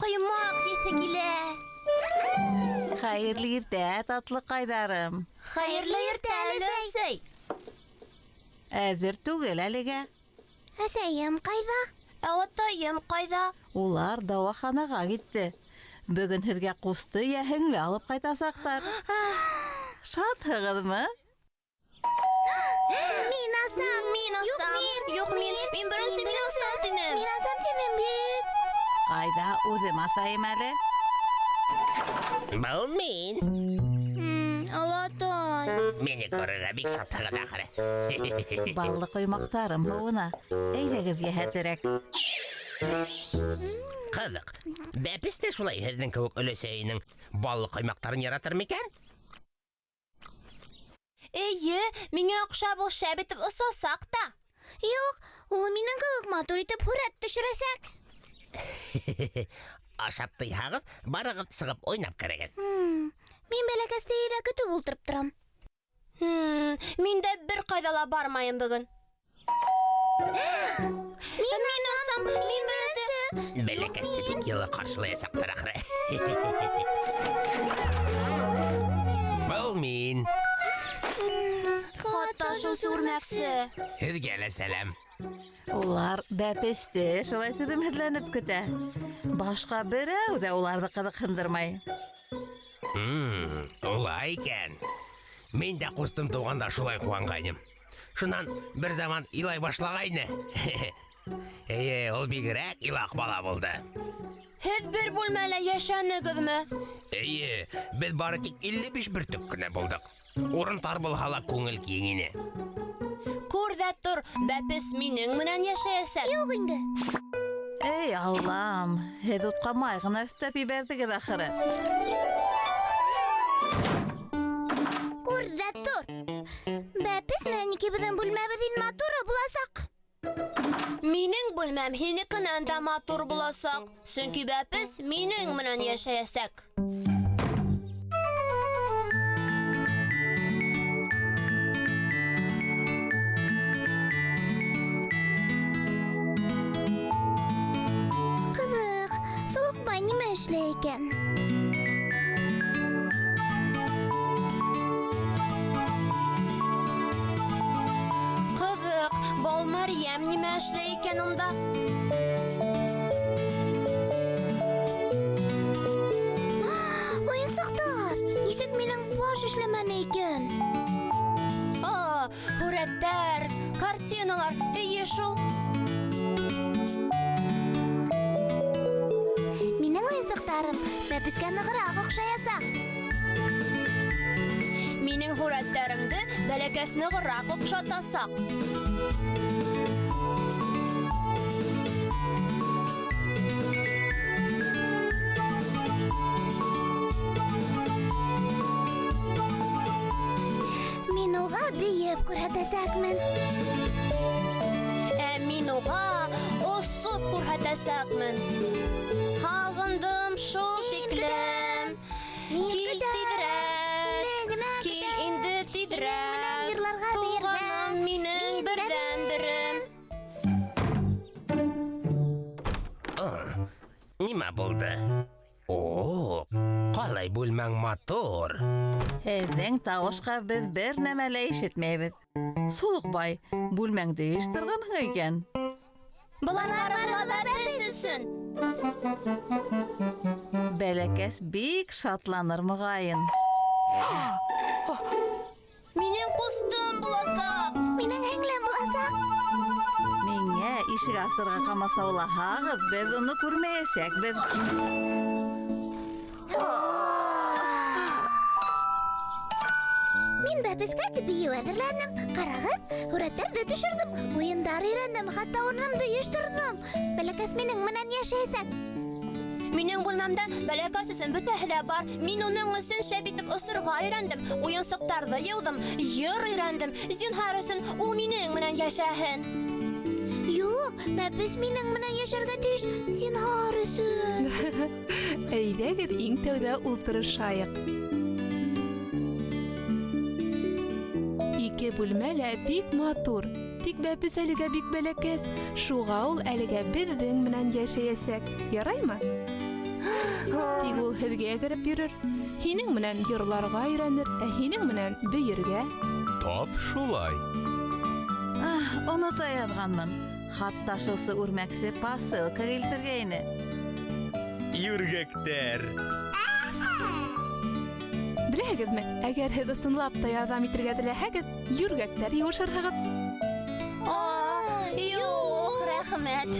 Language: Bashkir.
ҡоймаҡ еҫе килә. Хәйерле иртә, татлыҡайҙарым. Хәйерле иртә, өләсәй. Әҙер түгел әлегә. Әсәйем ҡайҙа? Ә атайым ҡайҙа? Улар дауаханаға китте. Бөгөн һеҙгә ҡусты йә һеңле алып ҡайтасаҡтар. Шатһығыҙмы? Мин асам. Мин асам. Юҡ, мин. Мин беренсе мин асам тинем. Мин асам тинем бит. Ҡайҙа, үҙем асайым әле. Был мин. Олатай. Мине күрергә бик шатһығыҙ ахыры. Баллы ҡоймаҡтарым һыуына. Әйҙәгеҙ йәһәтерәк. Ҡыҙыҡ. Бәпес тә шулай һеҙҙең кеүек өләсәйенең баллы ҡоймаҡтарын яратыр микән? Эйе, миңә оҡшап ул шәп итеп осасаҡ та. Юҡ, ул минең кеүек матур итеп һүрәт төшөрәсәк. Ашап туйһағыҙ, барығыҙ сығып уйнап керегеҙ. Мин бәләкәсте өйҙә көтөп ултырып торам. Мин дә бер ҡайҙа ла бармайым бөгөн. Мин асам, мин беренсе. Бәләкәсте бик йылы ҡаршылаясаҡтар ахыры. Был мин. Хат ташыусы үрмәксе. Һеҙгә лә сәләм. Улар бәпесте шулай түҙемһеҙләнеп көтә. Башҡа берәү ҙә уларҙы ҡыҙыҡһындырмай. Улай икән. Мин дә ҡустым тыуғанда шулай ҡыуанғайным. Шунан бер заман илай башлағайны. Эйе, ул бигерәк илаҡ бала булды. Һеҙ бер бүлмәлә йәшәнегеҙме? Эйе, беҙ бары тик 55 бөртөк кенә булдыҡ. Урын тар булһа ла күңел киң ине. Күр ҙә тор, бәпес минең менән йәшәйәсәк. Юҡ инде. Эй, Аллам, һеҙ утҡа май ғына өҫтәп ебәрҙегеҙ ахыры. Күр ҙә тор. Бәпес менән икебеҙҙең бүлмәбеҙ иң матуры буласаҡ. Минең бүлмәм һинекенән дә матур буласаҡ, сөнки бәпес минең менән йәшәйәсәк. Ҡыҙыҡ, Солоҡбай нимә эшләй икән? Ҡыҙыҡ, Балмәрйәм нимә эшләй икән унда? Уйынсыҡтар! Нисек минең баш эшләмәне икән? А, һүрәттәр, картиналар, эйе шул. Минең уйынсыҡтарым бәпескә нығыраҡ оҡшаясаҡ. Минең һүрәттәремде бәләкәс нығыраҡ оҡшатасаҡ. Мин уға бейеп күрһәтәсәкмен. Ә мин уға осоп күрһәтәсәкмен. Һағындым шул тиклем. Кил тиҙерәк, кил инде тиҙерәк. Туғаным минең берҙән-берем. Нимә булды? О, ҡалай бүлмәң матур. Һеҙҙең тауышҡа беҙ бер нәмә лә ишетмәйбеҙ. Солоҡбай, бүлмәңде йыйыштырғанһың икән. Былар барыһы ла беҙ өсөн. Бәләкәс бик шатланыр моғайын. Минең ҡустым буласаҡ. Минең һеңлем буласаҡ. Миңә ишек асырға ҡамасаулаһағыҙ, беҙ уны күрмәйәсәкбеҙ. Мин бәпескә тип бейеү әҙерләнем. Ҡарағыҙ, һүрәттәрҙе төшөрҙөм, уйындар өйрәндем, хатта урынымды йыйыштырҙым. Бәләкәс минең менән йәшәйәсәк. Минең бүлмәмдә бәләкәс өсөн бөтәһе лә бар. Мин уның өсөн шәп итеп осорға өйрәндем, уйынсыҡтарҙы йыуҙым, йыр өйрәндем. Зинһар өсөн ул минең менән йәшәһен. Юҡ, бәпес минең менән йәшәргә тейеш, зинһар өсөн. Әйҙәгеҙ иң тәүҙә ултырышайыҡ. Ике бүлмә лә бик матур. Тик бәпес әлегә бик бәләкәс, шуға ул әлегә беҙҙең менән йәшәйәсәк. Яраймы? Тик ул һеҙгә кереп йөрөр. Һинең менән йырларға өйрәнер, ә һинең менән бейергә. Тап шулай. Ах, онота яҙғанмын. Хат ташыусы үрмәксе посылка килтергәйне. Йүргәктәр. Беләһегеҙме, әгәр һеҙ ысынлап та ярҙам итергә теләһәгеҙ, йүргәктәр йыуышырһығыҙ. Юҡ, рәхмәт.